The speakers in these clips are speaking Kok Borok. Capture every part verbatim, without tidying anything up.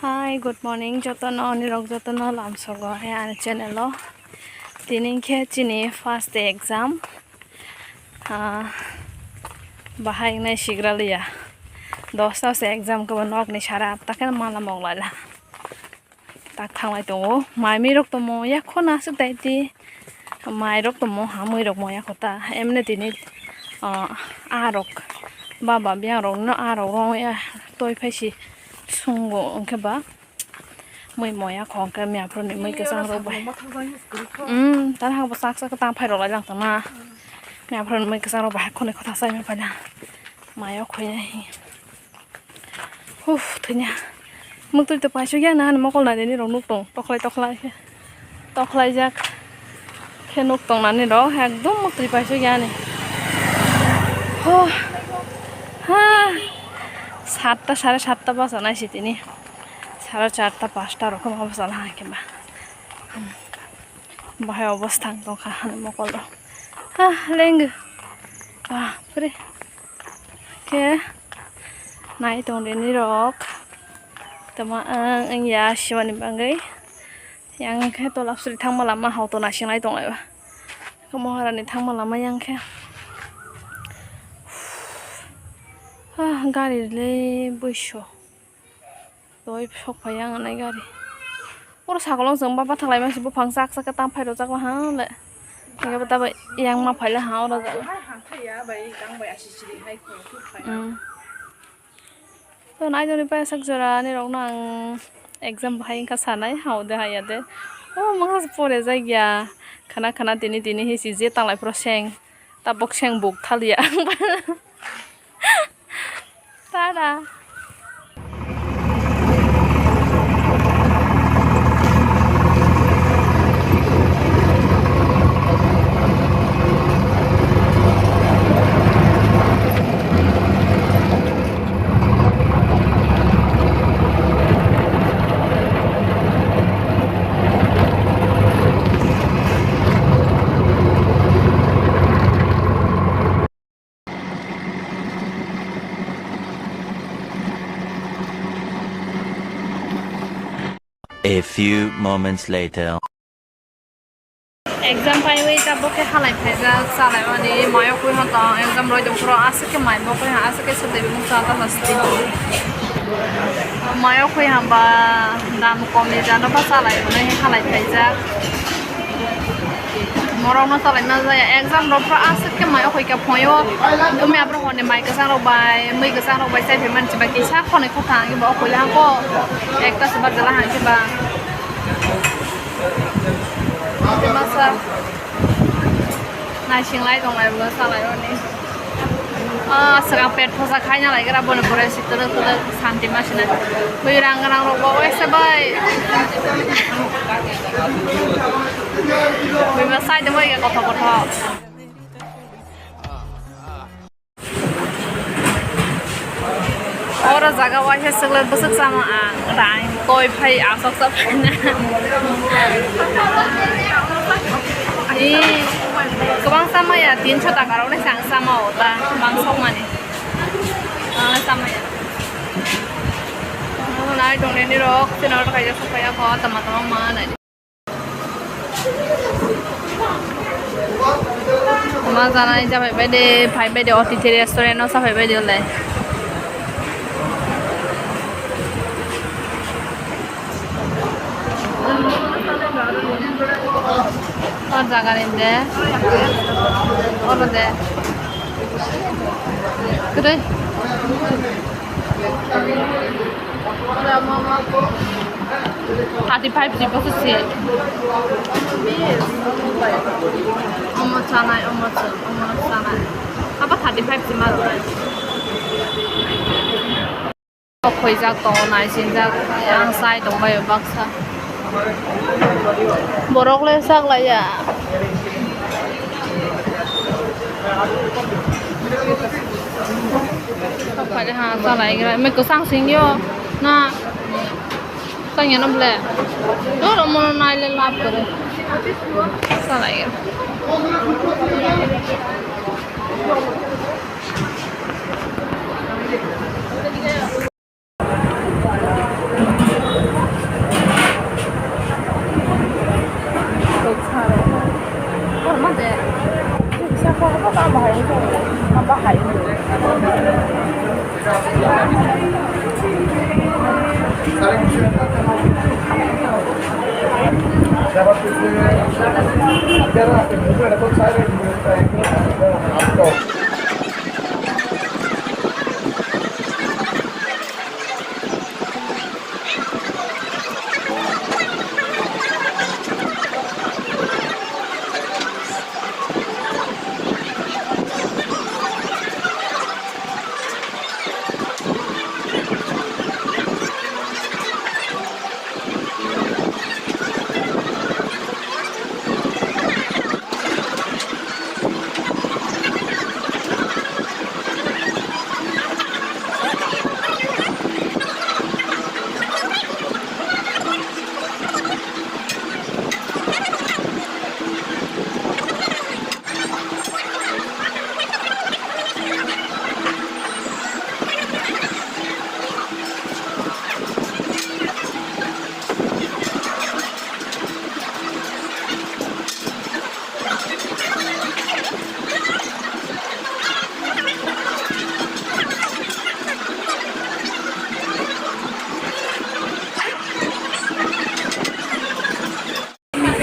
Hi, good morning jotono, nirok jotono lamsogo he ani channel o. Tini khe chini first day exam. Ah, bahai wngnai sigra liya. Dosta se exam kebo nokni sara atta khe mala mok laila. Tak thanglai tongo. Mai mui rok tongmo ya khona aswk dai di. Mai rok tongmo ha mui rok mo ya khota. Emne tini, ah, ah rok. Baba biyang rok no ah rok rong ya toi phai si sungo hwnkhe ba. Mui moya khong khe miyaphuru ni mui kwchang rok bai. Hmm, tan hang bo sak sak tang phai rok lai lang tong na. Miyaphuru ni mui kwchang rok bai khoni khota sai ma phaina. Mayo khoi nai. Huf, thanya. Muk twi to paisuk ya na mokol na deni rok nuk tong. Tokhlai tokhlai khe. Tokhlai jak. Khe nuk tong nani rok ekdom muk twi paisuk ya ni. Ho. Ha. Satta, sare satta basa nai si tini. Sare charta, pasta rok ma bwsala hai khe ba. Bahai obostha wng tongkha hani mokol rok. Ha, leng. Bapre. Khe nai tong de nirok. Tama ang, ang ya siwani bagwi. Yang khe tolap suri thangma lama hao to nasinglai tong lai ba. Khe moharani thangma lama yang khe. Ah, gari le buiso. Doi sok phai ang nai gari. Oro sakol ang chwng ba bathang lai masi buphang sak sak tam phai rojak ma ha le. Hingke bo tabo yang ma phai le ha oro jaga. Hmm. To nai joni pa sak jora ni rok nang exam bahai wngkha sanai ha ode ha ya de. O mangsa pore jai ya. Khana khana tini tini hi si je tanglai pro seng. Tabok seng buk thaliya. Tada. A few moments later. Exam paiwi tabuk khe halai phaijak, chalaimani mayo kwi hotong, exam roi tong phuru aswk khe mai bo kwi ha, aswk khe swtwi bumung cha ta sasti. Mayo kwi hamba dam komni jano ba chalai hwnwi halai phaijak. Morokno chalaima jaya, exam rok phuru aswk khe mai o koi khe phoio. Wngya borok hwnwi mai kwchang rok bai, mui kwchang rok bai chai phaimani se bai kisa khonwi kha thang bo o koi hangko ekta se bajala hang se ba. Masa naising lai tong lai bo salai roni. Ah, swkang pet phosa khaina lai gra boni pore si twrwk twrwk santi ma sina. Bui rang rang rok bo waisa bai. Bui ma sai de bai ga kothok kothok. Oro jaga waisa swkle bwswk chama ang rang koi phai asok sa phaina. Ni kwbang sama ya tinso taka rok le sang sama o ta bang sok mani. Ah, sama ya. Nai tong ni rok sino rok kaisa sok ya ko tama tama ma nai. Ma janai jabai bai de, phai bai de, Otithi restaurant o sa phai bai de le. O jaga ni de, oro de. Kwtwi. Thirty five ni bwswk se. Omo chanai, omo cha-, omo chanai. Abo thirty five se ma rwnai. Khoijak tongo, naisinjak, yang chai tongbaio baksa. Borok le sak laiya. Sak paide ha, chalai gra. Me kwchang singyo na. Tanya no ble. Doro mono naile lab kore. Chalai gra.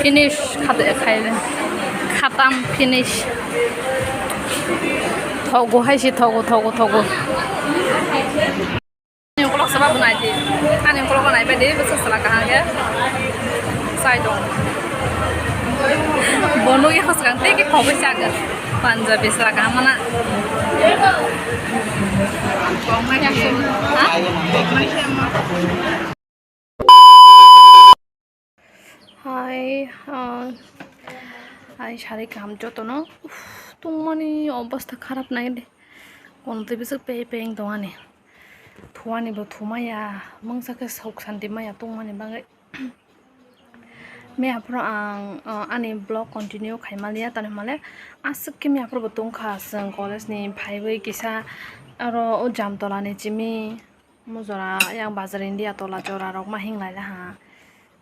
Finish khade khaide. Khatam finish. Thogo hai se thogo, thogo, thogo. Ani ukolok se babu nai di. Ani ukolok nai bai di, bwswk sala kaham khe. Sai dong. Bo nugwi kho swkang tei khe khogwi chagwi. Punjabi sala kaham mana. Ha? Hai, ah, hai, sari kaham jotono. Uff, tongmani obostha kharap nai de. Kono twi bwswk pei pei wng tong ani. Thuani bo thumaya, mungsa khe sok santi maya tongmani bagwi. Miya phuru ang, ah, ani vlog continue khai maliya, tani hwnmale aswk khe miya phuru bo tongkha chwng college ni phaiwi kisa aro o Jamtola ni chimi. Mo jora yang bazar India tola jora rok ma hing lai laha.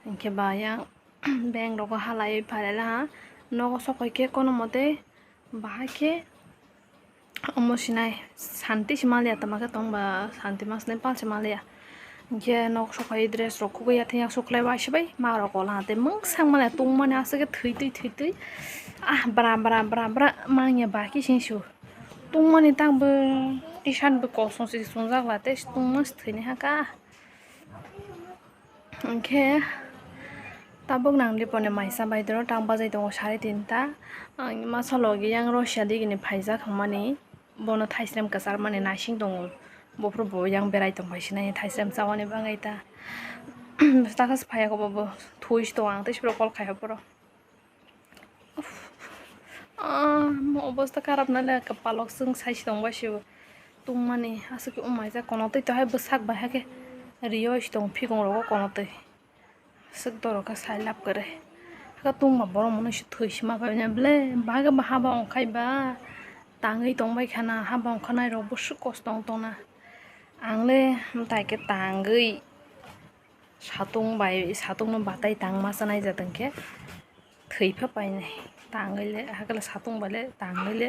Hinkhe ba yang bank rogo halai phalai laha. Nogo sokoi khe kono mote bahai khe omo sinai santi si maliya, tama khe tong ba santi mas nai pal si maliya. Hinkhe nok sokoi dress rok kugui ya thang yak suklai bai sibai ma rok kola tei mungsang maliya tongmani aswk khe thwi twi thwi twi ah bra bra bra bra mangya ba khe sing su. Tongmani tang bo t-shirt bo kosong se chungjak la tei tongma se thwini ha ka. Hinkhe tabuk nang Liponi maisa bai doro tang bajai tongo sari tinta. Ang masa logi yang Russia digini phaijak hwnmani bono thaisrem kwchar mani naising tongo. Bophuru bo yang berai tong bai sinai thaisrem chawani bagwi ta. Takha se phaiya khe bo thui se tongo ang tei se borok call khai haporo. Uff, ah, mo obosta kharap nale kwpalok chwng sai se tong bai se bo tongmani aswk khe umai jak kono twi to hai bwsak bai hakhe rio se tong phikong rogo kono twi aswk dorok khe sai lab kwrwi hakhe tongma borok mwnwi se thwi se ma pai manya ble bahai khe bo haba ongkhai ba tangwi tong bai khana haba ongkha nai rok bwswk kosto wng tong na ang le mwtai khe tangwi. Satung bai, satung no batai tang masa nai jatong khe thwi pha painai. Tangwi le, hakhe le satung bai le tangwi le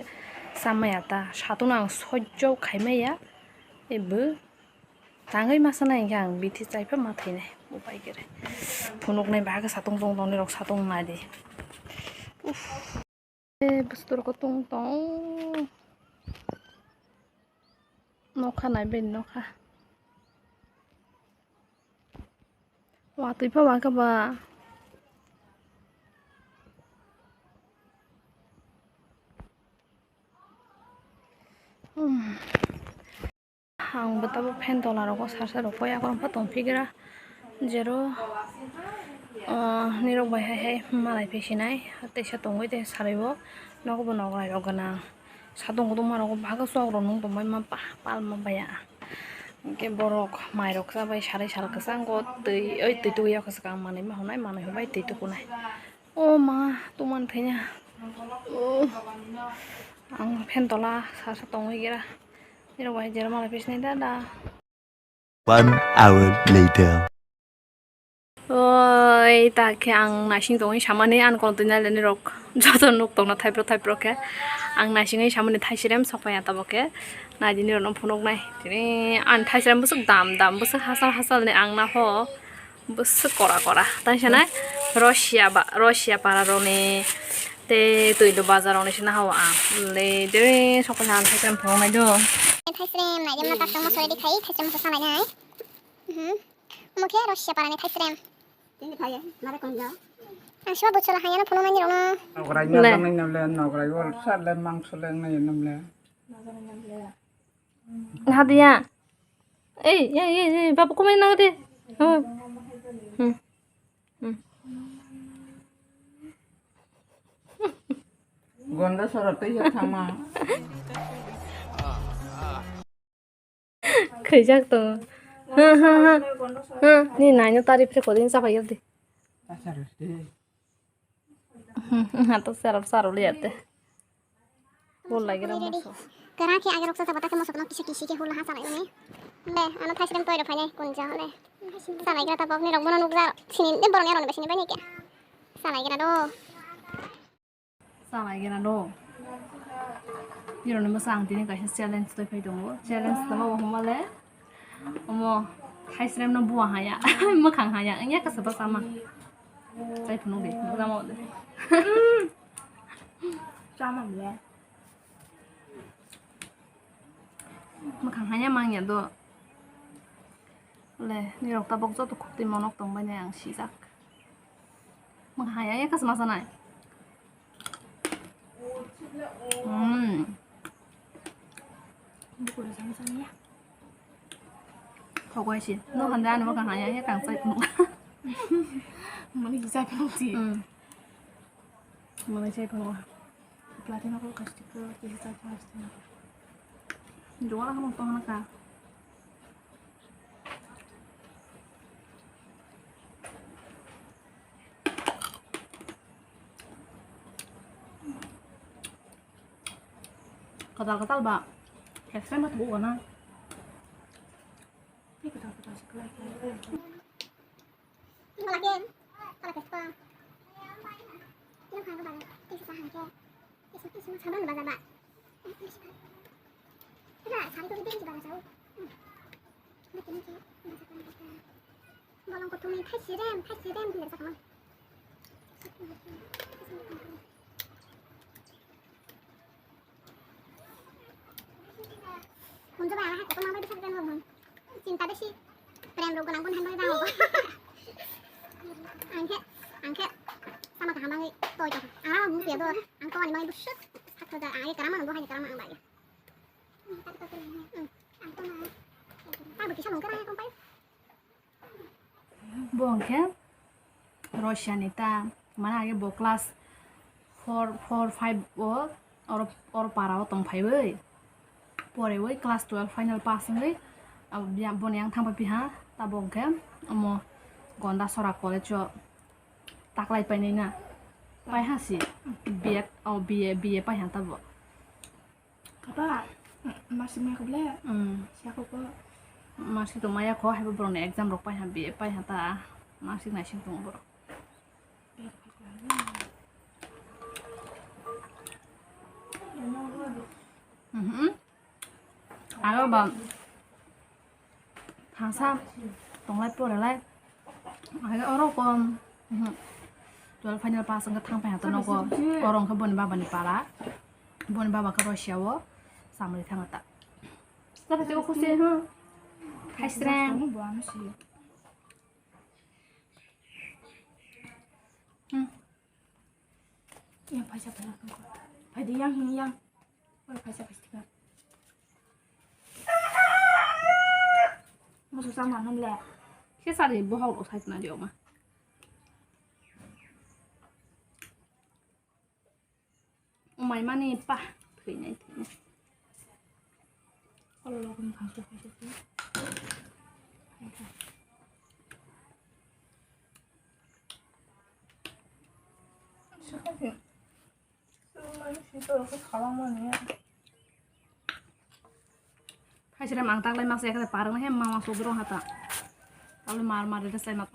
chamaya ta. Satung no ang sojjo khai maya, ebo tangwi masa nai hwnkhe ang bithi chai pha ma thwinai. Upai khe re. Phunuk nai ba hakhe satung tong tong nai rok satung nai di. Uff. Eh, bwswk tong tong. Nokha nai bini nokha. Watwi pha ba khe ba. Hmm. Ang bo tabuk fan tola rogo sar sar rok koi akorog pha tong phigra. Jero, ah, nirok bai hai hai malai phi sinai teisa tongwi tei sarwi bo nogo bo nokrai rok gwnang. Satung kutung ma rogo bago chok rok nung tong bai ma pa pal ma baya. Hwnkhe borok mai rok cha bai sarai sal kwchang o twi oi twi twi ya kwchwkang manwi ma hwnai manwi hwnbai twi tukunai. O ma, tongmani thainya. O, ang fan tola sasa tongwi gira. Nirok bai jera malai phi sinai da da. One hour later. O, Tei ta khe ang naising tongwi samani, ani kono twi nailani rok joto nuk tongna thaiprok thaiprok khe. Ang naisingwi samani thaisirem sokpaiya tabok khe. Naidi nirokno phunuknai. Tini ani thaisirem bwswk dam dam, bwswk hachal hachal ni ang naho. Bwswk kora kora. Tang sanai Russia ba, Russia para rokni tei Twilo bazar rokni se naho ang. Le dere sokpaiya ang thaisirem phunuknai do. Thaisirem naidi ma tak tongma soi di khai, thaisirem sa sanai nai. Mhm. Omo khe Russia parani thaisrem. Tini khaye, mare konjo. Ang sima buchula hayano phunuknai nirokno. Nograi le. Nograi wal sar le mangso le nai nam le. Hadiya. Ei, ei, ei, ei, babu kumai nang de. Hmm. Hmm. Hmm. Gonda sora tei ya thama. Khwijak tongo. Ha, ha, ha. Ha, ni naino tari phre kodin chapai yadi. Hato sarap sarap liyate. Bol lagi ram moso. Kara khe age rok chacha bata khe moso kono kisa kisi khe hula ha chalai mani. Le, ano thaisrem toiro phainai kunja hole. Chalai gra ta bok ni rok bono nukja sini de borok ni aroni besini bai ni khe. Chalai gra do. Chalai gena do. Nirokni bwsa ang tini kaisa challenge twi phai tongo. Challenge tongma bo hwnba le omo thaisrem no bua haya, mwkhang haya wngya kasa bwsa ma. Chai phunuk di, bwsa ma de. Chama le. Mwkhang haya mangya do. Le, nirok tabok joto khukti monok tongbai nai ang sijak. Mwkhang haya ya kasma sanai. Hmm. Bukuri sami sami ya. Thogwai si. No hande ani mwkhang haya ya kang sai phunuk. Mani sai phunuk si. Hmm. Mani sai phunuk. Platina ko kasti ko kisi sai phunuk si. Jual aku mau phunuk ka. Katal katal ba. Heksen ba tubuh na. Ini katal katal sekolah. Ini malah game. Kalah Vespa. Ini kan kabar. Ini susah kan. Ini susah sama sama baca ba. Ini susah. Ini sari tuh ini juga baca. Ini kini sih baca kan kita. Bolong kutu ini thaisirem thaisirem tidak sama. Hunjo bai, aha, koto ma bai bwsajak jani bo hwn. Chinta besi. Prem rok gwnang gwnang hai bai rang rok. Ang khe, ang khe, sama kaham bagwi toi tong kha. Aha, mung tiya do, ang to ani bagwi bwswk sakha da, ang khe kwrwngma nang bo hai kwrwngma ang bai. Hmm, ang to ma. Abo kisa mung kwrwng hai tong pai. Bo hwnkhe Russia ni ta, mane age bo class four, four, five o oro, oro para o tong phaiwi, porewi class twelve final pass wngwi, abo biya-, boni yang thang pai piha, ta bo hwnkhe omo Gondasora college o taklai painai na, paiha si B Ed, o B A, B A paiha ta bo. Kapa, masih maya kable? Hmm. Siya ko ko? Masih to maya ko, hai borok ni exam rok pai ha, B A pai ha ta. Masih naising tongo borok. Mhm. Aro ba. Thangsa tonglai porelai. Hai oro kom, mhm. Twelve final pass wngkha thang phai hata nogo. Oro wngkha boni baba ni para. Boni baba khe Russia o samri thang ta. Sabo tei khusi, hmm. Thaisreng. Hmm. Yang paisa pala kangkho. Phaidi yang hini yang. Oi, paisa paisa tika. Musu sama nang le. Khe sari bohok rok sai khna di oma. Umai mani pa thwinai thwinai. Olo logo ni khangso khangso khe. Sakha khe. Hai sere mang taklai mak se kare parang he mama sodro hata. Talu mar mar de sai mak.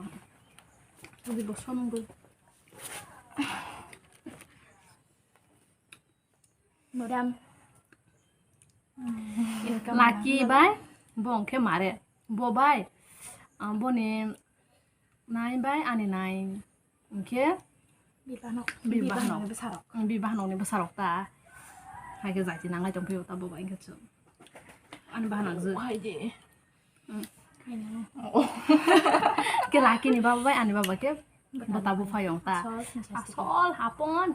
Budi bo sonong bo. Madam. Lucky bai, bo hwnkhe mare. Bo bai, ah, boni nai bai ani nai. Hwnkhe Bibahanok. Bibahanok. Bibahanokni bwsarok. Bibahanokni bwsarok ta. Hai khe jaiti nanglai tongphio ta bo bai hwnkhe chwng. Ani bahanok je. Hai de. Mm. Khaina. Oh. Khe Lucky ni baba bai ani baba khe bwta buphayung ta. Asol, asol. Asol, apon.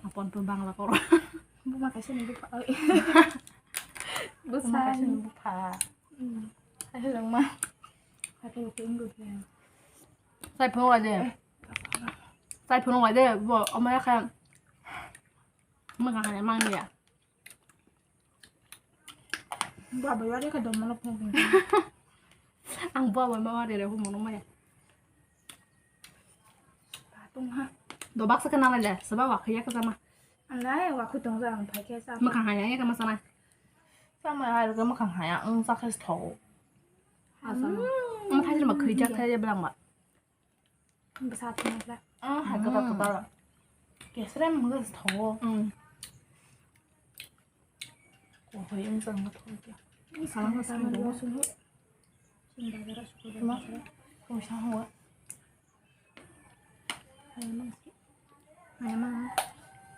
Apon to Bangla koro. Buma kaisa ni bupha. Buma kaisa ni bupha. Mm. Kaisa langma. Kaisa ni kenggo khe. Sai phunuk lai de. Sai phunuk lai de. Bo, omo ya khe. Mwkhang hai mangya. Baba yari ka dong mano phone phone. Ang baba ma wari re humo no maya. Patung ha. Do baksa ka nang le, seba wa khaya ka sama. Alai wa khu tong ja ang phai khe sa. Mwkhang hai ya ka ma sana. Sama hai ka mwkhang hai ang sa khe tho. Asa. Ang thai ma khaya jak thai blang ba. Bwsa thwngmani. Ah, hai kwtal kwtal. Kesrem mwnga se thago. Mm. Kohoi wng chang ma thok khe. Salang salang bo. Sini bazar suku. Ma, kung sa ho. Hai mang si. Hai mang.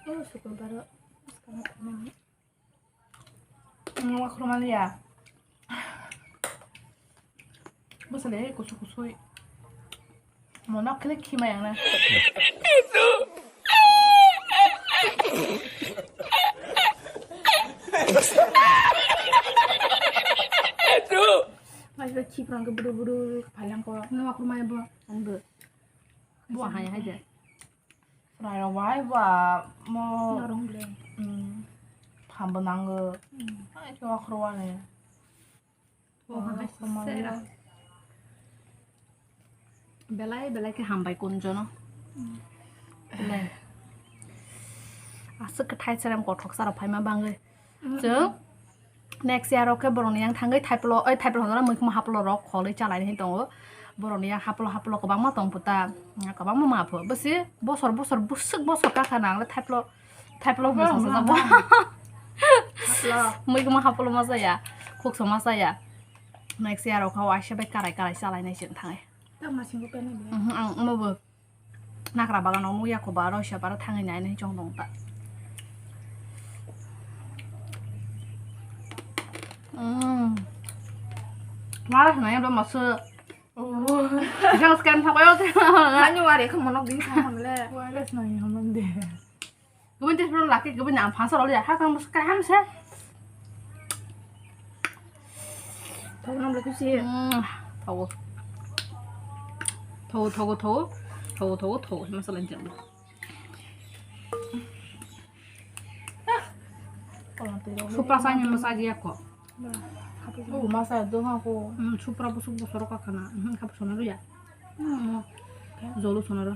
Oh, suku baro. Sekarang kami. Nungla khurmani ya. Bwsale kusu kusui. Mono khili khima yang na. Mai ba khiprang ke buru buru phalang ko. Nungla khurmani bo. Ang bo. Bo hai hai je. Chwrairok bai ba mo norong ble. Hmm. Phambo nango. Hmm. Ai khe wakhorwani. Wakhorwani. Belai belai khe hambai kunjono. Hmm. Belai. Aswk khe thai cherem kothok sarok phaima bangwi. Chwng next year o khe borokni yang thangwi thaiplo, oi, thaiplo hwnjana, muikhumo haplo rok kholwi chalaini hin tongo. Borokni yang haplo haplo kwbangma tong puta. Kwbangma ma pho. Bwsi bosor bosor bwswk bosor kakha nang le thaiplo, thaiplo hwnwi sajago. Haplo. Muikhumo haplo ma chaya. Khukso ma chaya. Next year o kha waisa bai karai karai chalainai chwng thangwi. Tamo singbo penai. Mhm, ang omo bo. Nagra bagan o nukya ko ba, aro siya bara thangwi nai nai chong tong ta. Mm. Mara hwnwi abo masa. Oh. Jang scan thangwi o. Ani wari khe monok ding sa hamle. Wireless nai hamle de. Gubun tei phano laki gubun ang phansa roli ha kang bus kaham se. Thok nam laki si. Hmm, thogo. Thogo, thogo, thogo. Thogo, thogo, thogo. Masala jam. Supra sa ni masa dia ko. Oh, masa do ha ko. Hmm, supra busuk busuk ka kana. Hmm, kap sona ya. Hmm. Jolo sona ro.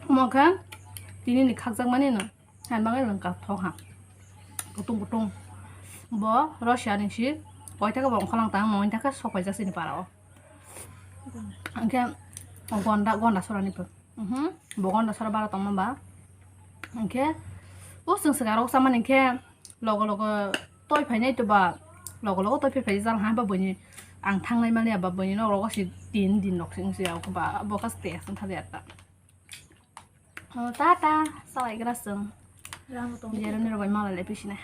Mo khe tini ni khakjak mani no. Han bangai lang ka thok ha. Kutung kutung. Bo Russia ni si. Koi thaka bo ongkha lang tang, mo thaka sok pai jak sini para o. Angkhe gonda, gonda sora ni pho. Mhm. Bo gonda sora bara tongma ba. Angkhe o chwng swkang rok samani khe logo logo toi phainai to ba, logo logo toi phai phai jang ha ba buini ang thangnai mani ba buini nok rogo si tin din nok sing si ba bo kas te sing thali ata. O ta ta salai gra sung. Jeroni robai malai le pisine.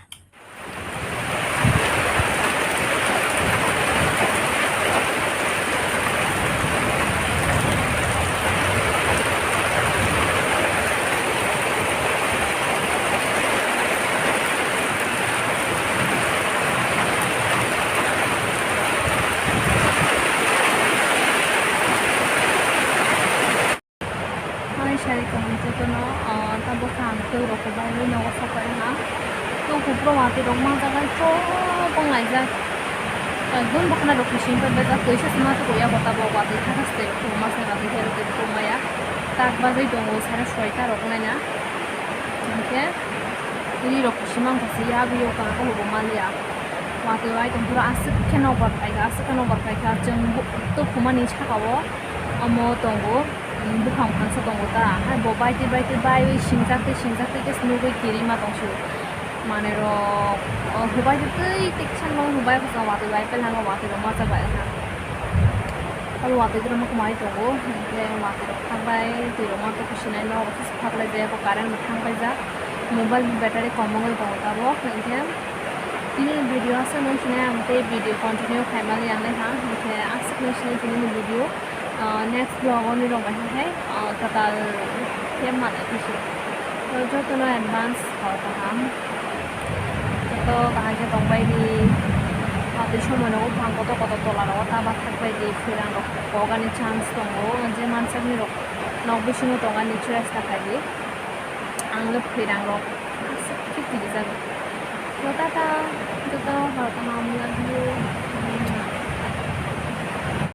Ani sari kaham jotono, ah, tabuk kaham tei rok kwbangwi nogo sokai ha. Tei kupro watwi rok manjak bai chwng bonglaijak. Ekdom bwkhwnai rok kising pai bajak, twisa se ma tukuya bo tabuk watwi thakha se tei kubuma se watwi khe rw tei kubuma ya. Tak bajwi tongo sare soita rok wngnaina. Hinkhe ri rok kisima wngkha se ya, aboni kok bo maliya. Watwi bai tongphuru aswk khe nokbar phaikha, aswk khe nokbar phaikha. Chwng bu-, tukhumani saka o. Omo tongo, um, buphang phansa tongo ta, hai bo baitwi baitwi baiwi singjak tei singjak tei khe nugwi kirima tongsu. Manwi rok, o, hubai twi tei kisa no hubai khe watwi bai pelhango, watwi rok masa bai wngkha. Abo watwi rok ma kwmai tongo, hinkhe watwi rok thangbai twi rok ma tei sinai no office phaklai jaya bo current bo thangbai jak, mobile battery kom wngwi tongo tabuk, hinkhe tini video aswk nung sinai ang tei video continue khaimani ang nai ha, hinkhe aswk nung sinai tini video. Ah, next vlog o nini rok bai hai, ah, kwtal khe manai khe se. To jotono advance hor kaham. Joto bahai khe tongbai di. Ah, tei somoi no buphang kotor kotor tola rogo ta bathak bai di. Phuirang rok pogani chance tongo. Je mansak ni rok nok bisingo tongani chwrai sa khai di. Ang le phuirang rok aswk khe tigi jago. To tata, joto hor kaham, love you.